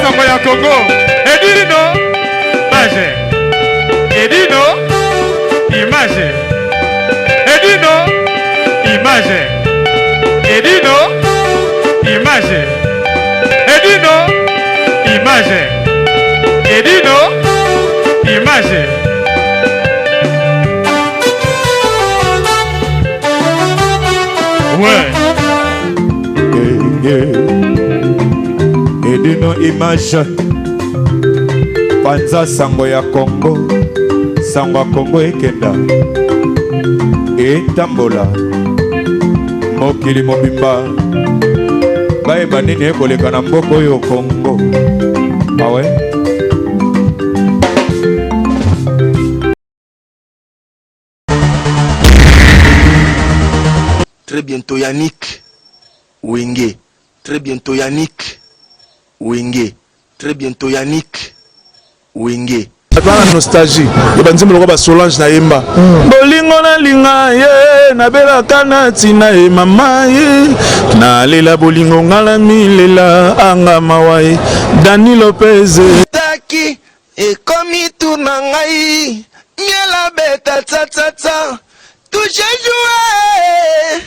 Sango ya Congo. Edino image. Edino image. Edino image. Edino image. Edino image. Edino image. Ouais. Edino image panza sango ya Congo sango ya Congo ekenda etambola mokili mobimba bayeba nini ekoleka na mboka oyo Congo awe Très bientôt Yannick Wenge. Très bientôt Yannick Wenge. Très bientôt Yannick Wenge. Bato na nostalgie ya banzembo lokola ba Solange na yemba hmm. bolingo nalinga ye nabelaka na ntina ye mama ye nalela bolingo nga na milela anga mawa ye Dani Lopez taki Ekomi tour na ngai miel abeta tsatsatsa touche joue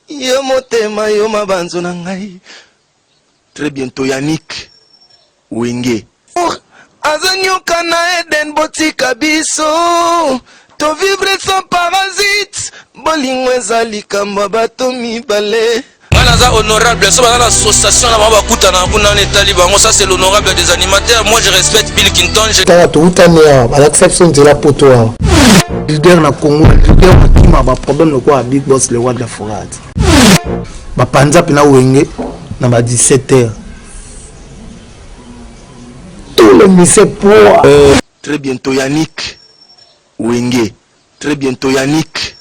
yo motema yo mabanzo na ngai très bientôt Yannick Wenge aza nyoka na Eden botika biso to vivre sans parasite bolingo eza likambo ya bato mibale Nga naza honorable so baza na association na bango bakutana kuna wana etali bango ça c'est l'honorable des animateurs moi je respecte Bill Clinton je... Tala towutani awa balakisa biso nzela poto awa leader na Congo leader akima ba problème lokola big boss le roi de la forêt bapanza mpena wenge na ba 17 heures tous les musiciens poa euh... Très bientôt Yannick Wenge Très bientôt Yannick.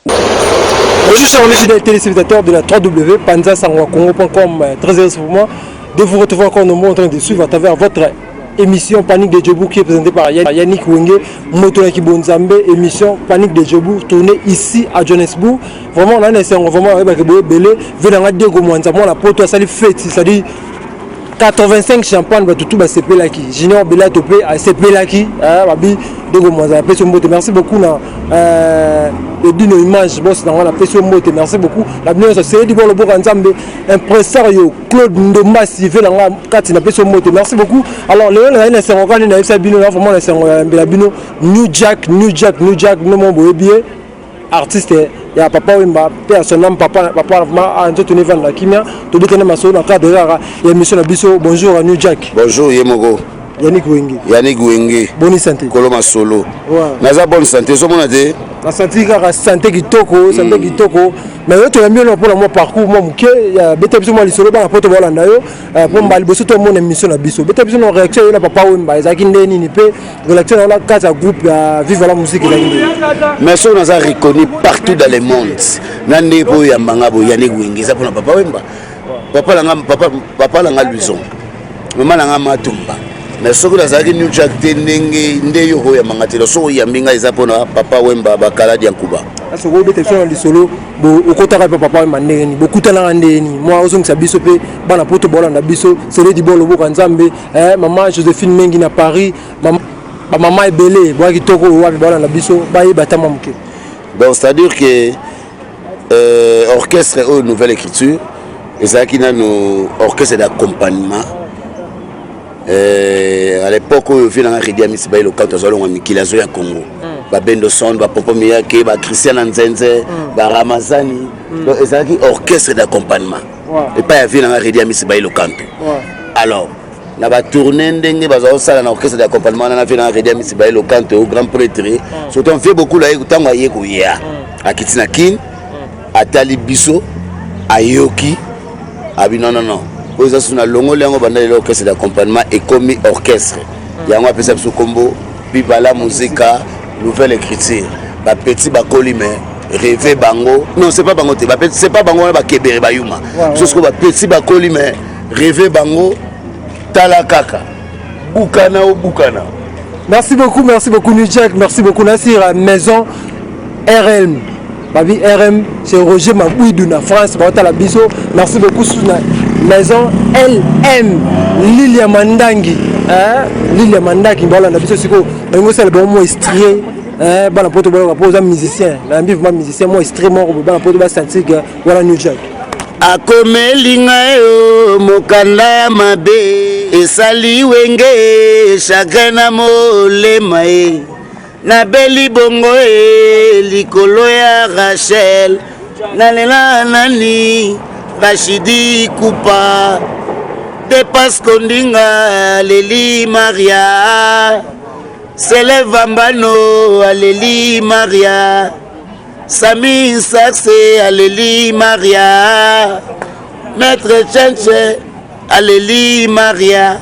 Bonjour chers amis fidèles téléspectateurs de la www.panzasangoacongo.com. Très heureux pour moi de vous retrouver encore nombreux en train de suivre à travers votre émission Panique de Djebou qui est présentée par Yannick Wenge, Motonaki Bonzambe, émission Panique de Djebou tournée ici à Johannesburg. Vraiment, on a un essai, vraiment, avec Belé, Venanga Diego Mwanza, moi la poto, ça fête, c'est-à-dire 85 champagne bato tout basepelaki junior belato mpe asepelaki eh, babi dogo mwanza napesi yo mbote merci beaucoup na eh, edino image bos na ngai napesi yo mbote merci beaucoup na bino nyonso seyedi bo loboko ya nzambe impresario claude ndombasi ve na ngai kati napesi yo mbote merci beaucoup alors lelo nazali na esengo kani nayebisa bino na vraiment na esengo ya yambela bino new jack new jack new jack bino moko boyebi ye artiste ya papa wemba mpe ya son âme papa papa vraiment ah, nzoto ne vanda na kimia tobetani masolo na cadre kaka ya émission na biso bonjour à new jack bonjour ye moko yannick wenge yannick wenge boni santé kolo masolo ouais. naza bonne santé ozomona te nasanti kaka santé kitoko santé mm. kitoko mais yo toyambi yo mpona mwa parcours mwa moke beta biso mwa lisolo bana poto balanda yo mpo mbala liboso tomona émission na biso beta biso na réaction yo na papa wemba ezalaki nde nini mpe Relation na kati ya groupe ya Viva la musique ezalaki nde. Mais soki naza reconnu partout dans le monde na ndenge mpo oyamba nga boye Yannick Wenge eza mpona papa Wemba papa na nga papa papa na nga Luison mama na nga Matumba mais soki nazalaki New Jack te ndenge nde yo okoyamba nga te soki oyambi nga eza mpona papa Wemba bakaladi ya nkuba soki obeta biso na lisolo okotaka mpe papa Wemba ndenge nini bokutanaka ndenge nini mwa ozongisa biso mpe bana poto bolanda biso seledi bo loboka nzambe Eh, maman Josephine Mengi na Paris, mama ba mama ebele boya kitoko wapi balanda biso bayeba ata mwa moke. Donc c'est-à-dire que euh, orchestre oyo nouvelle écriture ezalaki nano orchestre d'accompagnement euh, à l'époque oyo vie nanga Redi Amisi Baye Lokato azalongwa mikili azoya Congo mm. babendo son bapopo miyake bachristian na nzenze mm. baramazani mm. donc ezalaki orchestre d'accompagnement epai ya vie nanga Redi Amisi Baye Lokanto alors na batourne ndenge baza kosala na orchestre d'accompagnement wana na vie nanga Redi Amisi Baye Lokanto grand prêtre mm. surtout vie beaucoup aye ntango aye koya mm. akiti na kin mm. atali biso ayoki abi non non non oyo eza susu na longoli yango banda lelo orchestre d'accompagnement ekomi orchestre yango apesa biso nkombo bibala muzika nouvelle écriture bapetit bakoli mais rêve bango non c'est pas bango te c'est pas bango wana bakebere bayuma biso sikoyo bapetit bakoli mais rêve bango tala kaka bukana obukana merci beaucoup merci beaucoup new jack merci beaucoup nasir maison rm babi rm c'est roger mabouidou na france baotala biso merci beaucoup sous na Maison LM Lilia Mandangi hein? Lilia Mandangi balanda biso sikoyo balingi osala bango mwa estrie hein? Bana poto bayoka mpo oza musicien, nayambi vraiment musicien mwa estrie moko boye, bana poto basentir ke wana New Jack. Akomeli ngai o mokanda ya mabe esali wenge chagrin na molema e nabeli bongo e likolo ya Rachel nalela nani Rachidi Kupa de Pasco Ndinga aleli Maria Sele Vambano aleli Maria Sami Saxe aleli Maria Maître Chenche aleli Maria.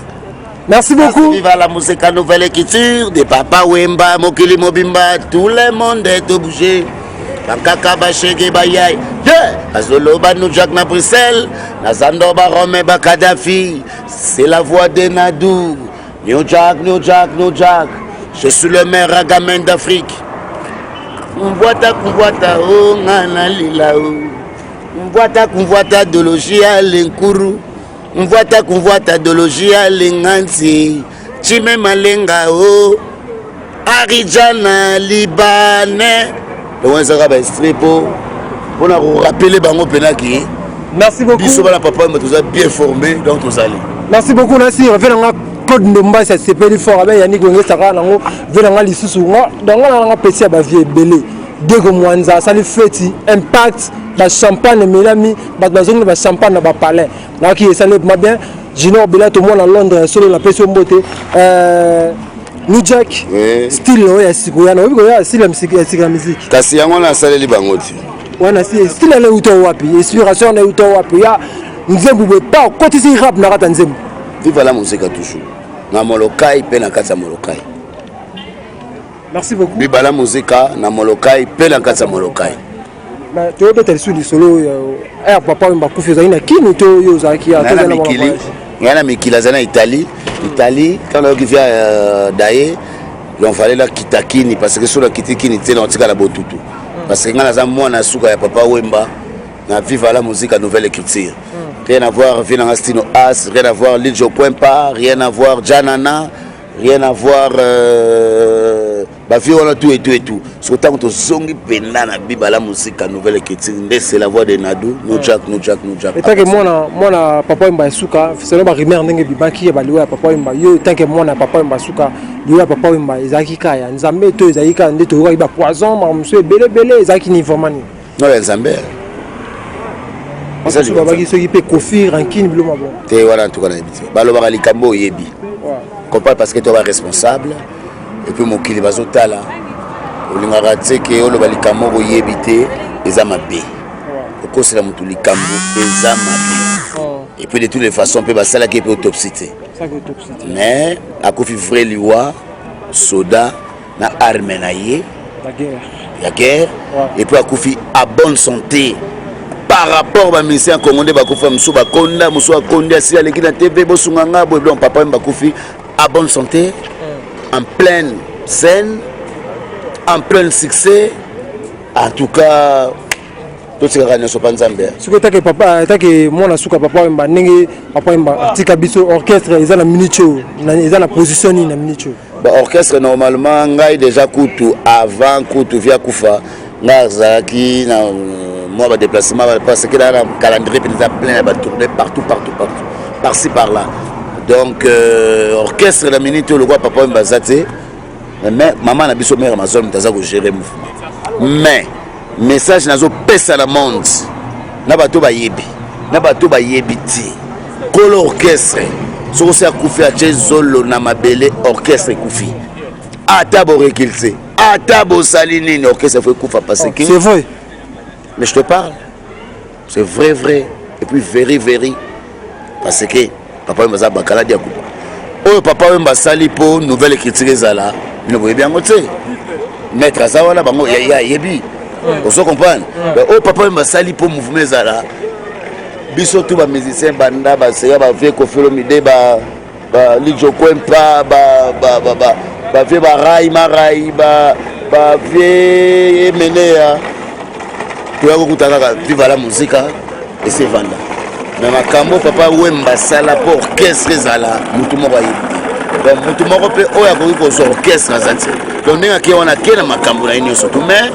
Merci beaucoup. Viva la musique à nouvelle écriture de Papa Wemba, Mokili Mobimba, tout le monde est obligé. Bankaka bashege bayai yeah! Bazoloba nous Jack na Bruxelles, na Zando ba Rome ba Kadhafi, c'est la voix de Nadou. New Jack, New Jack, New Jack, je suis le maire ragamin d'Afrique. Mbwata kumbwata o nga na lila o. Mbwata kumbwata dologie ya lenkuru. Mvwata kumvwata dologie ya lenganzi. Chime malenga o. Arijana libanais. Donc ezaka ba esprit po mpona korapele bango mpena ki. Merci beaucoup. Biso bana papa Wemba toza bien formé donc tozali. Merci beaucoup Nasir. Ve nanga Claude Ndombasi asepeli fort abe Yannick Wenge saka nango ve nanga lisusu nga donc nga nanga petit ya ba vie ebele. Diego Mwanza asali feti impact ba champagne emelami bato bazongi na ba champagne na ba palais. Naki esali ma bien. Junior Belato mwana Londres solo na pesi mbote. New Jack Oui. style oyo ya sikoya na oyebi koya style ya misiki ya sika ya miziki Kasi yango nasaleli bango ti. Wana si style wana euta wapi? Inspiration wana euta wapi? Ya nzembo boye pa okotisi rap na kati ya nzembo. Viva la musique toujours. Na Molokai mpe na kati ya Molokai. Merci beaucoup. Viva la musique na Molokai mpe na kati ya Molokai. Mais toyobeta lisusu lisolo oyo ya papa oyo bakufi, ozalaki na kini to oyo ozalaki ya Ngai na mikili, ngai na mikili aza na Italie. Italie ntango nayoki via daye, donc fallait nakita kini parce que so nakiti kini te naotikala botutu, parce que ngai naza mwana ya suka ya papa Wemba na Viva la musique nouvelle écriture. Rien à voir vie nanga Stino As, rien à voir Lidjo Kwempa, rien à voir Janana, rien à voir bavie wana tout et tout et tout. Soki ntango tozongi mpenza na Viva la musique nouvelle écriture nde c'est la voix de Nadou. No Jack, no Jack, no Jack. Etake mwana papa Wemba ya suka, selon barumeur ndenge ebimaki ya baliwa ya papa Wemba, yo etanke mwana ya papa Wemba ya suka, liwa ya papa Wemba ezalaki kaka ya Nzambe to ezalaki kaka nde toyokaki bapoison, makambo mosusu ebele ebele, ezalaki ni vraiment nini? No, ya Nzambe. Eza babaki soki mpe Kofi rankine bilo mabongo. Te, wana ntuka nayebi te. Balobaka likambo oyebi comprendre parce que to ba responsable et puis mokili bazotala, olingaka te ke oloba likambo moko oyebi te, eza mabe. Okosela motu likambo eza mabe. Et puis de toutes les façons mpe basalaki mpe autopsie te, mais akufi vrai liwa soda na arme na ye ya guerre. Et puis akufi à bonne santé par rapport bamusicien ya Congo nde bakufa, mosusu bakonda, mosusu akondi asili aleki na TV bosunga nga boye. Donc papa oyo bakufi à bonne santé, en pleine scène, en plein succès. En tout cas totikaka nyonso mpa Nzambe. Soki etake papa, etake mwana suka papa Wemba, ndenge papa Wemba atika biso orchestre eza na minute oyo, eza na position nini na minute oyo? Ba orchestre normalement ngai déjà kutu avant kutu via kufa ngai azalaki na mwa badéplacement parce que na calendrier mpenza plein ya batournée partout partout partout, par-ci par là. Donc orchestre na minute oyo lokwa papa oyo baza te, mais mama na biso mare Amazon moto aza kogérer mouvement. Mais message nazopesa na monde, na bato bayebi, na bato bayebi te, kolo orchestre soki osi akufi, atie zolo na mabele, orchestre ekufi. Ata borekile te, ata bosali nini, orchestre faut ekufa parce que C'est vrai. Mais je te parle, c'est vrai vrai et puis very very, parce que papa Wemba aza bakaladi ya kupa. Oyo papa Wemba asali mpo nouvelle écriture ezala, bino boyebi yango te. Maître aza wana, bango ye ayebi, ozo comprendre. Oyo papa Wemba asali mpo mouvement ezala, biso tu bamusicien banda baseya bavie Koffi Olomide, ba Lidjo Kwempa, bavie barai marai, bavie Emeneya, toya kokuta kaka Viva la Musica esi evanda. Mais makambo Papa Wemba asala mpo orchestre ezala, motu moko ayebi te. Donc motu moko mpe oyo akoki kozwa orchestre aza te. Donc ndenge ake wana, ake na makambo na ye nyonso tu. Mais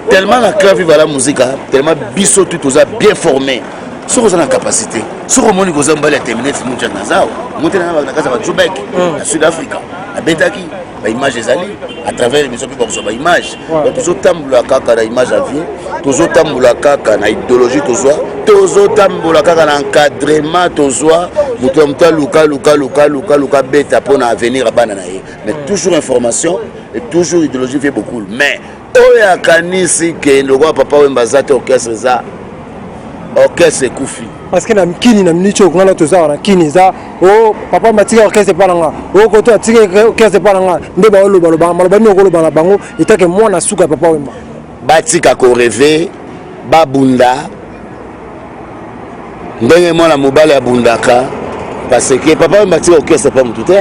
tellement na Clan Viva la Musica, tellement biso tu toza bien formé, soki oza na capacité, soki omoni koza mobali ya terminete, Mujak naza awa, motela na kati ya bajubek na Sud Africa, abetaki baimage ezali à travers émission mpe bakozwa baimage. Donc tozotambola kaka na image ya vie, tozotambola kaka na idéologie tozwa, tozotambola kaka na encadrement tozwa. Moto ya moto aluka, luka, luka, luka, luka, beta mpo na avenir ya bana na ye. Mais toujours information et toujours idéologie fait beaucoup. Mais oyo akanisi ke lokola Papa Wemba aza te, orchestre eza, orchestre ekufi. Parce que na kini, na miniti oyo ngana toza wana, kini eza o papa batika orchestre epa na nga, o koto atika orchestre epa na nga. Nde baoloba maloba nini okoloba na bango etake mwana suka ya Papa Wemba? Batika korêver, babunda ndenge mwana mobali abundaka, parce que Papa Wemba atika orchestre mpa motu te,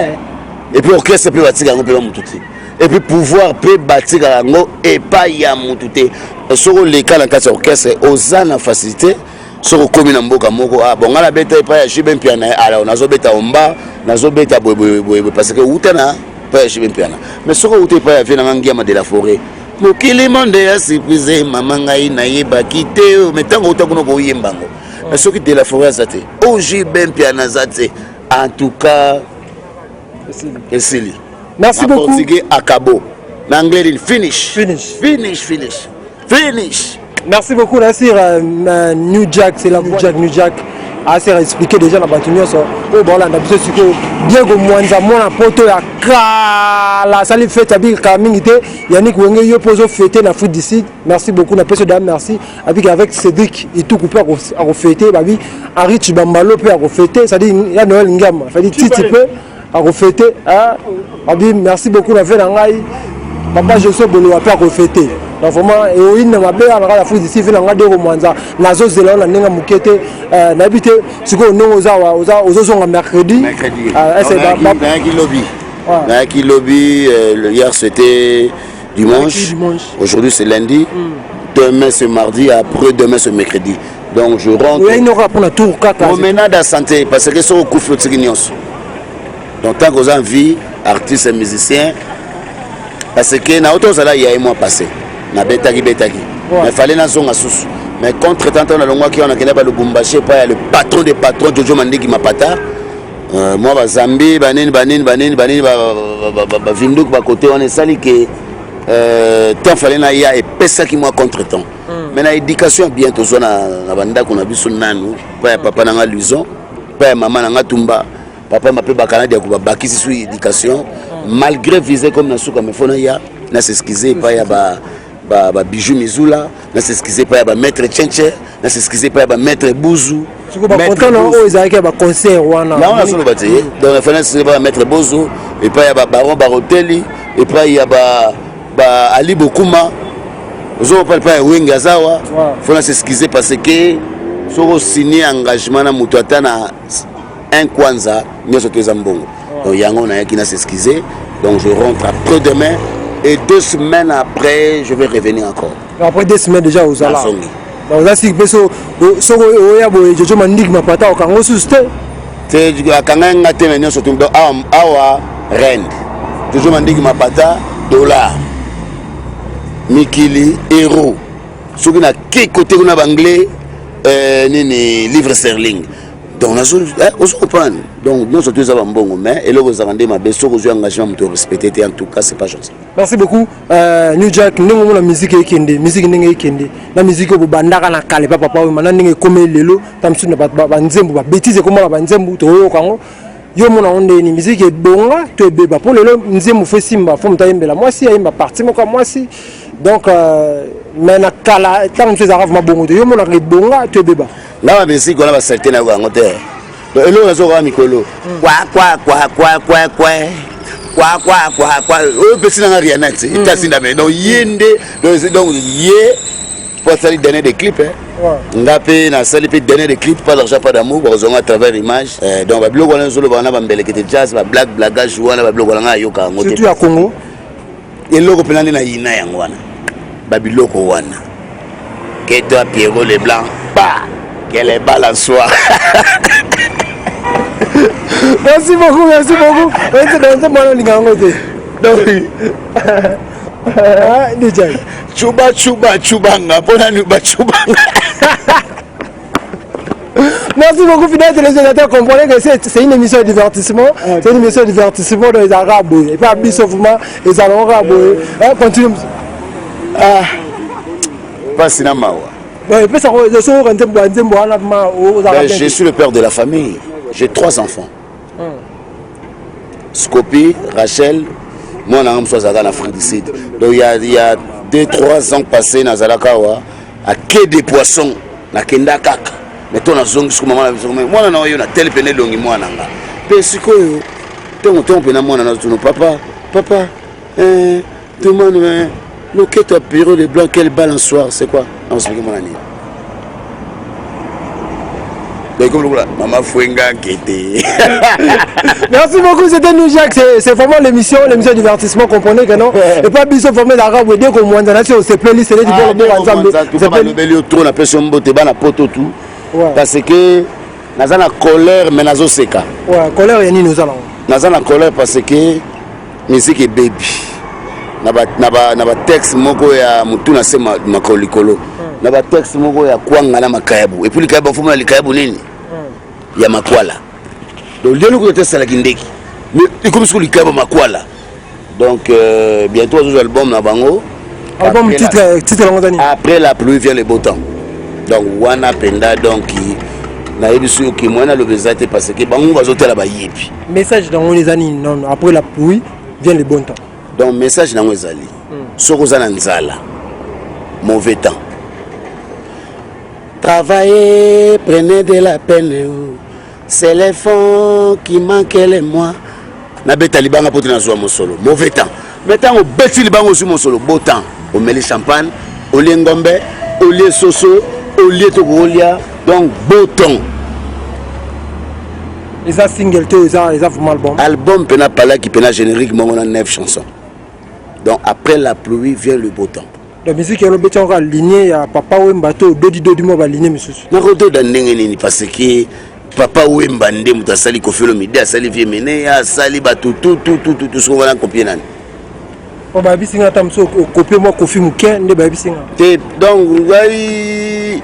et puis orchestre mpe batika yango mpe ba motu te, et puis pouvoir mpe batikaka yango epai ya motu te. Soki oleka na kati ya orchestre, oza na facilité. Soki okomi na mboka moko, ah bon, ngai nabeta epai ya JB Mpiana, alors nazobeta omba, nazobeta boyeboyeboye, parce que outa na epai ya JB Mpiana. Mais soki outa epai ya vieux na nga Ngiama de la Forêt, mokili monde ya surprise, mama ngai nayebaki te. Mais ntango outa kuna, koyemba yango. Mais soki de la Forêt aza te, o JB Mpiana aza te, en tout cas esili. Merci na beaucoup. Portugais acabou, na anglais nini? Finish. Finish. Finish, finish, finish. Merci beaucoup Nasir. New Jack, c'est la New Jack, New Jack asera expliqué déjà na bato nyonso oyo baolanda biso sikoyo. Diego Mwanza, mwana poto ya kala, asali fête abiki kala mingi te. Yannick Wenge, yo mpo ozofêter na Afrique du Sud, merci beaucoup. Na peso da merci abiki avec Cédric Ituku mpe akofêter, babi Henri Chibambalo mpe akofêter, c'est-à-dire ya Noël Ngiama, c'est-à-dire Titi mpe akofêter. Abi merci beaucoup na ve na ngai papa Joso Bolowa mpe akofêter. Donc vraiment eoyini na mabe wana kaka Afrique du Sud. Ve na ngai Deko Mwanza, nazozela na ndenge moke te. Nayebi te sikoyo ndenge oza, ozozonga mercredi? Mercredi. Nayaki lobi, nayaki lobi. Hier c'était dimanche, dimanche. Aujourd'hui c'est lundi, demain c'est mardi, après demain c'est mercredi. Donc je rentre. Oyai noka mpona tour kaka? Promenade ya santé, parce que soki okufi, otiki nyonso. Donc tant qu'oza en vie, artiste et musicien, parce que na oto ozala ya ye mois passé, nabetaki betaki, mais fallait nazonga susu. Mais contre temps, ntango nalongwaki wana, nakende balubumbashi epai ya le patron de patron Jojo Mandiki Mapata. Mwa bazambi banini banini banini banini, bavinduki bakote wana, esali ke temps fallait naya epesaki mwa contre temps. Mais na éducation ya bien tozwa na bandako na biso nanu, pa ya papa na nga Luison, pa ya mama na nga Tumba, papa ma mpe bakanadi ya babakisi su éducation. Malgré visa comme na suka, mais faut naya na s'excuse epai ya babijou mizula, na s'excuse epai ya bamaître Tchenche, na s'excuse epai ya bamaître Buzu. Bacontent oyo ezalaki ya baconcert wana? Yango nazoloba te. Donc fana s'excuse epai ya maître Bozo, epai ya babaron Baroteli, epai ya ba Ali Bokuma, ozokopa epai ya Wenge azawa. Faut na s'excuse parce que soki osigne engagement na moto ata na un kwanza, nyonso to eza mbongo. Donc yango nayaki na s'excuser. Donc je rentre après demain et 2 semaines après je vais revenir encore. Après 2 semaines déjà ozala? Nazongi. Oza siki mpe soki oya boye, Jojo Mandiki Mapata okango susu te? Te, akanga nga te. Me nyonso tu awa, awa rand, Jojo Mandiki Mapata dollar, mikili euro, soki nake kote kuna baanglais, nini, livre sterling. Donc nazo ozo comprendre. Donc nyonso to eza bambongo. Mais eloko ezalaka nde mabe, soki ozwi engagement, moto respecte te, en tout cas c'est pas gentil. Merci beaucoup New Jack. Ndenge omona musique ekende, musique ndenge ekende na musique oyo bobandaka na kala epa Papa Oyo, mana ndenge ekomeli lelo, ta mosusu na banzembo, babêtises ekoma na banzembo toyoka yango. Yo omona yango ndeni? Musique ebonga to ebeba? Mpo lelo nzembo faut esimba, faut moto ayembela mwasi, ayemba partie moko ya mwasi. Donc mais na kala, ntango mosusu ezalaka vraiment bongo te. Yo omonaka ebonga to ebeba? Nga bamusique wana basalite nayoka yango te. Donc eloko nazokoka mikolo, kwa kwa kwa kwa kwa kwa kwa kwa kwa kwa, oyo pesi nanga Riana te, etasinda. Mais donc ye nde, donc ye po asali dernier de clip, nga mpe nasali mpe dernier de clip, pas d'argent pas d'amour, bakozwanga à travers image. Donc babiloko wana ezolobaka na bambelekete jazz, bablack blagage wana, babiloko wana nga ayoka yango te. Surtout ya Congo. Eloko mpena nde nayina yango wana, babiloko wana ke toi Pierrot Leblanc pa. Quelle balançoire. Merci beaucoup, merci beaucoup. Nzembo wana olinga yango te. Donc, ah, DJ. Chuba chuba chubanga mpona nini bachubanga. Merci beaucoup, fidèles téléspectateurs. Comprenez que c'est une émission de divertissement. Okay. C'est une émission de divertissement dans les Arabes. Et puis, biso vraiment, les Arabes. Hein, continue. Ah, pasi na mawa. Ben, je suis le père de la famille. J'ai trois enfants. Scopi, Rachel, moi, na mosusu azalaka na Afrique du Sud. Donc il y a 2 3 ans passés nazalaka awa à quai des poissons nakenda kaka. Mais to nazongi siko mama na biso mwana na oyo na tele pene elongi mwana nga. Pe sikoyo ntongo ntongo pena mwana na tunu papa papa eh, tout le monde eh, loketo ya bureau de blanc quelle balançoire c'est quoi? Nakosoki mwana nini? Donc, lokola mama fwenga nkete. Merci beaucoup, c'était nous Jacques. C'est vraiment l'émission, l'émission divertissement. Comprenez que non. Et pas biso formé l'arabe, dès qu'on mwanza na c'est playlist, c'est du bon bon ensemble. Balobeli yo trop napesi yo mbote bana poto tout. Parce que naza na colère mais nazoseka. Ouais, colère ya nini ozala? Naza na colère parce que musique ebebi na ba na ba na ba texte moko ya mutu na se makolo likolo na ba texte moko ya kwanga na makayabu et puis likayabu mfumu na likayabu nini ya makwala. Donc lelo kuta tesalaki ndeki mais ekomi siko likayabu makwala. Donc bientôt azozwa album na bango. Album titre titre yango nini? Après la pluie vient le beau temps. Donc wana penda donc nayebi soki oke moyen naloba eza te parce que bango bazotala bayebi. Message nango eza nini? Non, après la pluie vient le bon temps. Donc message nango ezali soki oza na nzala mauvais temps. Travaillez, prenez de la peine, c'est les fonds qui manquent les mois. Nabeta libanga po te nazwa mosolo, mauvais temps. Mais ntango obeti libanga ozwi mosolo, beau temps. Omeli champagne, olie ngombe, olie soso, olie tokokolia, donc beau temps. Eza single te, eza vraiment album. Album pena palaki pena générique moko na 9 chansons. Donc après la pluie vient le beau temps. La musique yango obeti yango kaka lignée ya Papa Wemba to dodi dodi mwa ba lignée misusu. Nakododa ndenge nini parce que Papa Wemba nde moto asali Koffi Olomide, asali Vieux Meneya, asali bato tout tout tout tout tout, soki wana kopie nani? Po bayebisi nga ata mosusu okopie mwa Koffi moke nde bayebisi nga. Te, donc ngai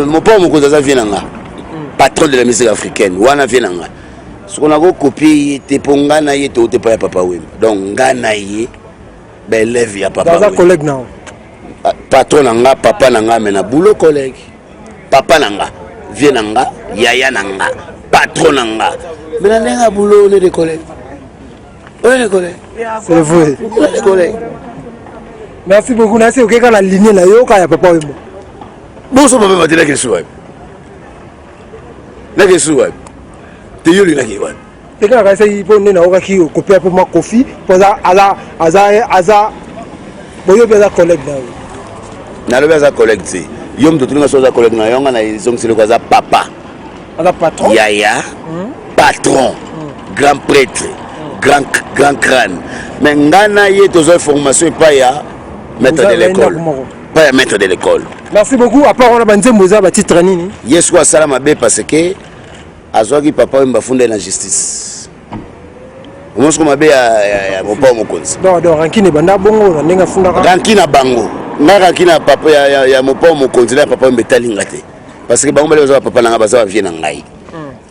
mopao mokonzi aza vieux na nga, patron de la musique africaine, wana vieux na nga. Soki nakokopie ye te mpo nga na ye touti epai ya Papa Wemba. Donc nga na ye ba élève ya Papa Aza collègue na yo. Patron na nga, papa na nga, mais na boulot collègue. Papa na nga, vieux na nga, yaya na nga, patron na nga. Mais na ndenge ya boulot, on est des collègues. On est des collègues. C'est vrai. On est des collègues. Merci beaucoup. Nasi okeka la lignée na yo ka ya Papa Wemba. Bonso papa Wemba te nake suwa. Nake suwa. Te yo linaki wapi? Te kaka kasi mpo nde naokaki okopia mpo mwa Koffi mpo aza aza aza aza boyobi aza collègue na yo. Nalobi aza collègue te. Yo moto otuninga so aza collègue na yo, nga na ezongiseli ko aza papa. Aza patron. Yaya, patron, grand prêtre, grand grand crâne. Mais nga na ye tozwa formation epai ya maître de l'école. Epai ya maître de l'école. Merci beaucoup. À part wana ba nzembo eza ba titre nini? Ye siko asala mabe parce que azwaki Papa Wemba afunda ye na justice. Omoni siko mabe ya mopao mokonzi. Donc, donc rancune ebanda bongo na ndenge afundaka. Rancune na bango. Nga rancune ya papa ya mopao mokonzi na ya Papa Wemba etalinga te. Parce que bango bale baza ba papa na nga, baza ba vieux na ngai.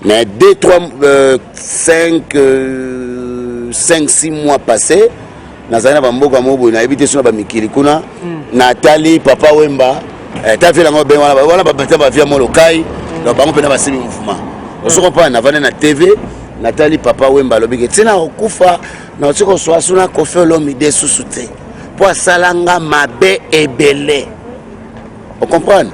Mais 2, 3, 5, 5, 6 mois passés, nazali na bamboka moko boye, nayebi te so na bamikili kuna, natali Papa Wemba, ta vie nango ben wana, wana babata ba vie molokai, donc bango mpena basimi mouvement. Ozo comprendre, navandi na TV, natali Papa Wemba alobi ke tina kokufa, nakoki kozwa so na Koffi Olomide susu te, po asala nga mabe ebele. O comprendre?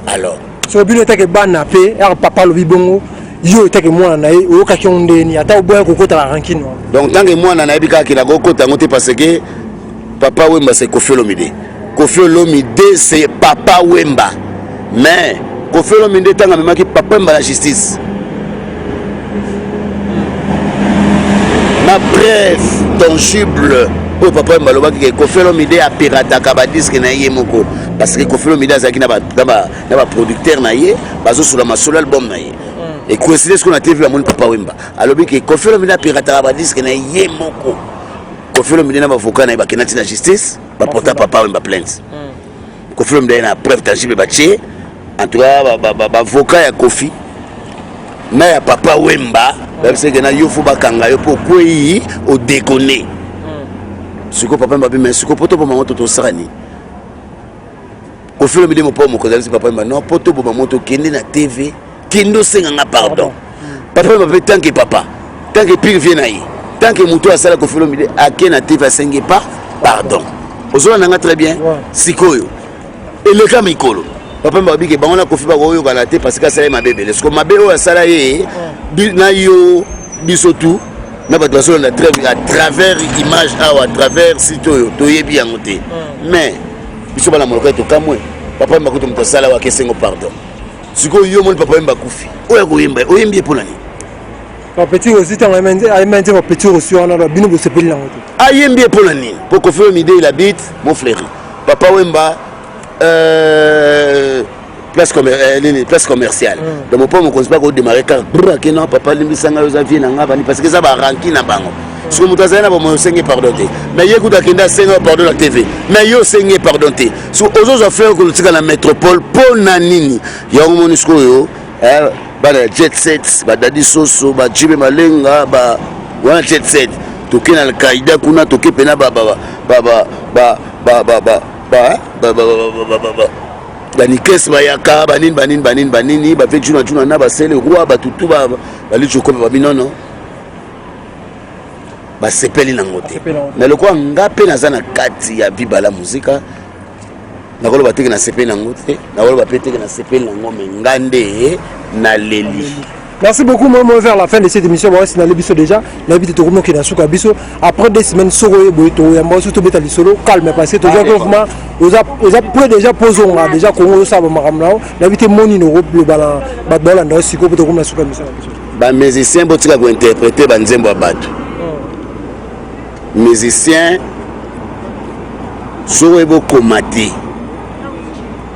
Alors so bino etake bana pe ya papa alobi bongo, yo etake mwana na ye oyokaki yango ndeni ata oboya kokota na rancune wana. Donc tant que mwana nayebi kaka ke nakokota yango te parce que Papa Wemba c'est Koffi Olomide. Koffi Olomide c'est Papa Wemba. Mais Koffi Olomide ntango amemaki Papa Wemba na justice, na preuve tangible. Oyo papa Wemba alobaki ke Koffi Olomide apirataka ba disque na ye moko parce que Koffi Olomide azalaki na ba na ba na ba producteur na ye bazosula masolo album na ye. Et coïncidence qu'on a TV amoni papa Wemba alobi ke Koffi Olomide apirataka ba disque na ye moko. Koffi Olomide na ba avocat na ye bakenda ti na justice ba porta papa Wemba plainte. Koffi Olomide aye na preuve tangible batie en tout cas ba ba ba avocat ya Koffi na ya papa Wemba bayebisaki ke na yo fo bakanga yo mpo okwei odekone. Sikoyo papa Wemba abi mais sikoyo mpo toboma moto tosala nini? Koffi Olomide mopao mokonzi ayebisi papa Wemba non mpo toboma moto kende na TV kende osenga nga pardon. Papa Wemba mpe tant que papa tant que pire vie na ye tant que moto asala Koffi Olomide ake na TV asengi pa pardon. Ozolanda nga très bien sikoyo eleka mikolo papa Wemba babike bango na Koffi bakoyokana te parce que asala ye mabe ebele. Sikoyo mabe oyo asala ye na yo biso tout na bato bazolanda à travers image awa à travers site oyo toyebi yango te mais biso bana molokai tokamwe papa Wemba kutu moto asala wake esengo pardon. Sikoyo yo omoni papa Wemba akufi oyo akoyemba oyembi ye mpo na nini? Bapetit reçu ntango ayemba nzembo petit reçu wana bino bosepeli nango te. Ayembi ye mpo na nini? Mpo Koffi Olomide il habite Montfleury, papa Wemba place, nini, place commerciale. Donc mopo mokonzi mpe akodémarre kaka brr ake non papa limbisa ngai oza vie na ngai bani parce que eza baranki na bango. Soki moto azali na bomoi osenge pardon te mais ye kutu akende asenga pardon na TV mais yo osenge pardon te. So ozozwa frère kolotika na métropole mpo na nini? Yango moni sikoyo bana ya jet set badadi soso bajibe malenga ba wana jet set toke na alkaïda kuna toke mpena banikese bayaka banini banini banini banini bape juna juna na basele roi batutu balicokope babinono basepeli nango te. Mais lokola nga mpe naza na kati ya Viva la Musica nakoloba teke nasepeli nango te, nakoloba mpe teke nasepeli nango me nga nde naleli. Merci beaucoup. Moi, moi, vers la fin de cette émission, moi, c'est biso déjà. La vie de Torumo qui est biso. Après 2 semaines, soro et boy, to yamba surtout beta solo calme parce que toujours vraiment aux a aux a près déjà posons déjà Congo ça va maramna. La vie de moni no le bala ba dola ndo siko pour Torumo na suka biso. Ba musicien botika ko interpréter ba nzembo ya bato. Musicien soko ebokoma te.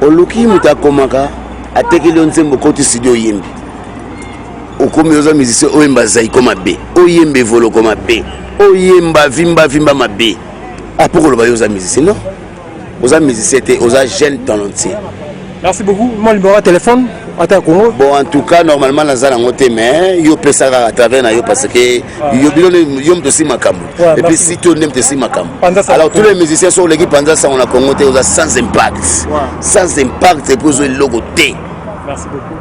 Oluki moto akomaka atekeli yo nzembo okoti studio oyembi. Okomi oza musicien oyemba zaiko mabe, oyemba evoloko mabe, oyemba vimba vimba mabe. Ah pour koloba yo oza musicien non? Oza musicien te, oza jeune talentier. Merci beaucoup. Moi numéro de téléphone ata Congo. Bon en tout cas normalement naza nango te mais yo pesa kaka à travers na yo parce que yo bino yo moto osi makambo. Et puis si tu nde moto osi makambo. Alors tous les musiciens sont l'équipe Panza sango na Congo te oza sans impact. Sans impact et puis ozo eloko te. Merci beaucoup.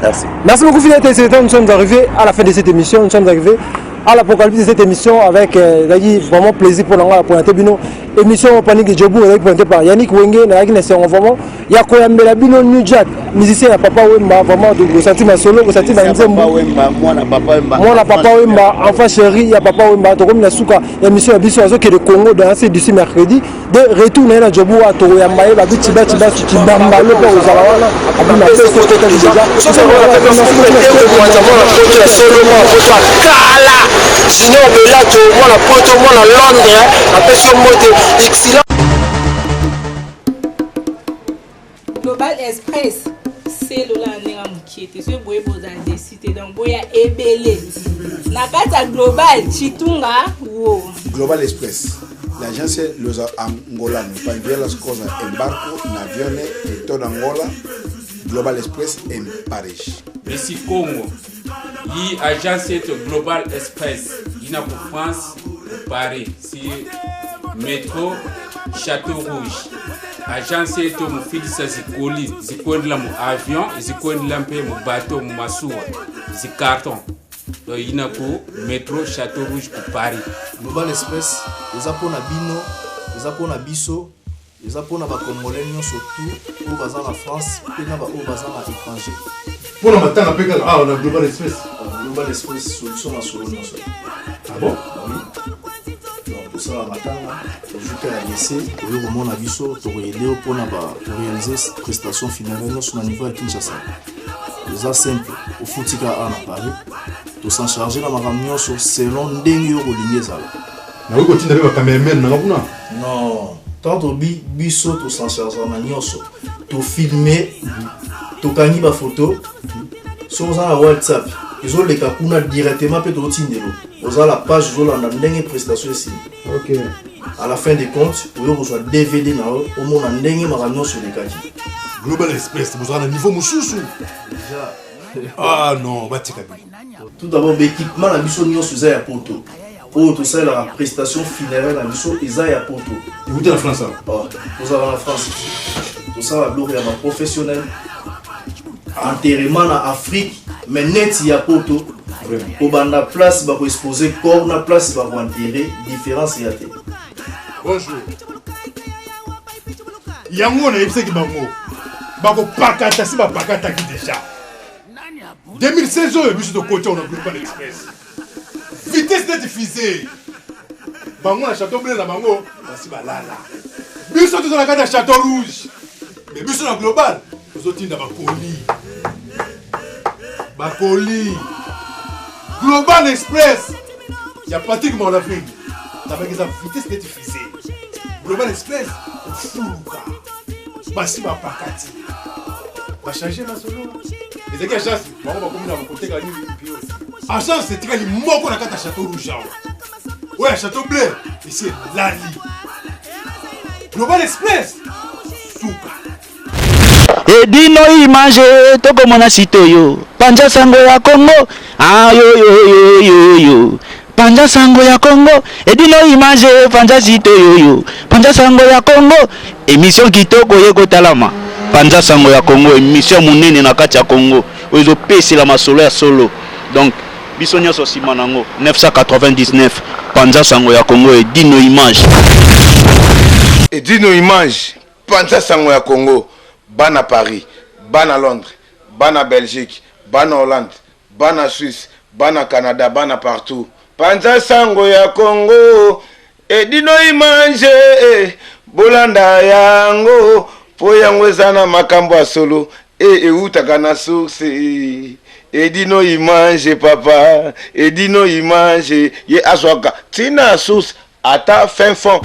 Merci. Merci beaucoup fidèles téléspectateurs, nous sommes arrivés à la fin de cette émission, nous sommes arrivés à l'apocalypse de cette émission avec vraiment plaisir pour la présenter bino émission Panique de Djobour avec présenté par Yannick Wenge na yaki na sengo vraiment ya koyambela bino New Jack musicien ya Papa Wemba vraiment de kosenti ma solo kosenti ba nzembo mwana Papa Wemba mwana Papa Wemba enfant chéri ya Papa Wemba tokomi na suka ya émission ya biso azokende Congo dans ce d'ici mercredi de retour na ye na Djobour wa tokoyamba ye babi tiba tiba kibamba lo mpe kozala wana abi na peso totali déjà kala Junior Belato mwana poto mwana Londres napesi yo mbote excellent. Global Express selola na ndenge ya mokie te soki boye bozala desi te donc boya ebele na kati ya Global Chitunga wo Global Express l'agence los angolanos para enviar las cosas en barco, en aviones, en toda Angola. Global Express en Paris. Messi Congo, yi agence yetu Global Express ina ku France, Paris, si metro Château Rouge. Agence yetu mufilisa zikoli zikwendela mu avion, zikwendela mpe mu bateau, mu masuwa, zicarton. Donc ina ku metro Château Rouge ku Paris. Global Express eza pona bino, eza pona biso, eza pona ba Congolais nyonso tout oyo baza na France pe na ba oyo baza na étranger. Pona matanga pe kaka awa na Global Express. Global Express solution na solo nyonso. Ah bon? Oui. Donc tosala matanga, tozwi ka ya lycée, oyo komona biso tokoyede yo mpona ba réaliser prestation finale nyonso na niveau ya Kinshasa. Eza simple, ofuti kaka awa na Paris, tosan charge na makambo nyonso selon ndenge yo kolingi ezala. Nakoki kotinda mpe bacameraman nanga kuna? Non, tant tobi biso tosenchargea na nyonso, tofilme, tokangi bafoto. Soki oza na WhatsApp, ezoleka kuna directement mpe totindelo. Oza la page, ozolanda ndenge prestation esili. À la fin des comptes, oyo kozwa DVD na yo, omona ndenge makambo nyonso elekaki. Global Express bozala na niveau mosusu. Ah non, batika bino. Tout d'abord, baéquipement na biso nyonso eza ya poto. Oyo tosalelaka prestation funéraire na biso eza ya poto. Ekuti na France awa? Ah, tozala na France, tosala biloko ya baprofessionnel. Enterrement na Afrique, mais neti ya poto, kobanda place bakoexpose corps na place bakoenterre, différence ya te. Bonjour. Yango nayebisaki bango bakopakata, si bapakataki déjà 2016 oyo. Biso tokoti yango na Global Express, vitesse neti fusée. Bango na Château Bleu na bango basi balala, biso toza na kati ya Château Rouge. Mais biso na Global tozotinda bakoli, bakoli. Global Express ya Patrick Morlafing nabaki eza vitesse neti fusée. Global Express ofuluka, basi bapakati, bachange masolo. Ezalaki agence, bango bakomi na bakoteka nini. Agence etikali moko na kati ya Château Rouge awa. Oyo ya Château Bleu esi elali. Global Express suka. Edino Image, tokomona site oyo, Panza Sango ya Congo. Ayoyoyoyoyo, Panza Sango ya Congo, Edino Image, panza site oyoyo, Panza Sango ya Congo, émission kitoko ye kotalama. Panza Sango ya Congo, émission monene na kati ya Congo oyo ezopesela masolo ya solo. Donc biso nyonso nsima nango 999, Panza Sango ya Congo, Edino Image. Edino Image, Panza Sango ya Congo. Bana Paris, bana Londres, bana Belgique, bana Hollande, bana Suisse, bana Canada, bana partout, Panza Sango ya Congo, Edino Image, bolanda yango mpo yango eza na makambo ya solo e eutaka na source. Edino Image, papa Edino Image, ye azwaka ntina ya source ata fin fond.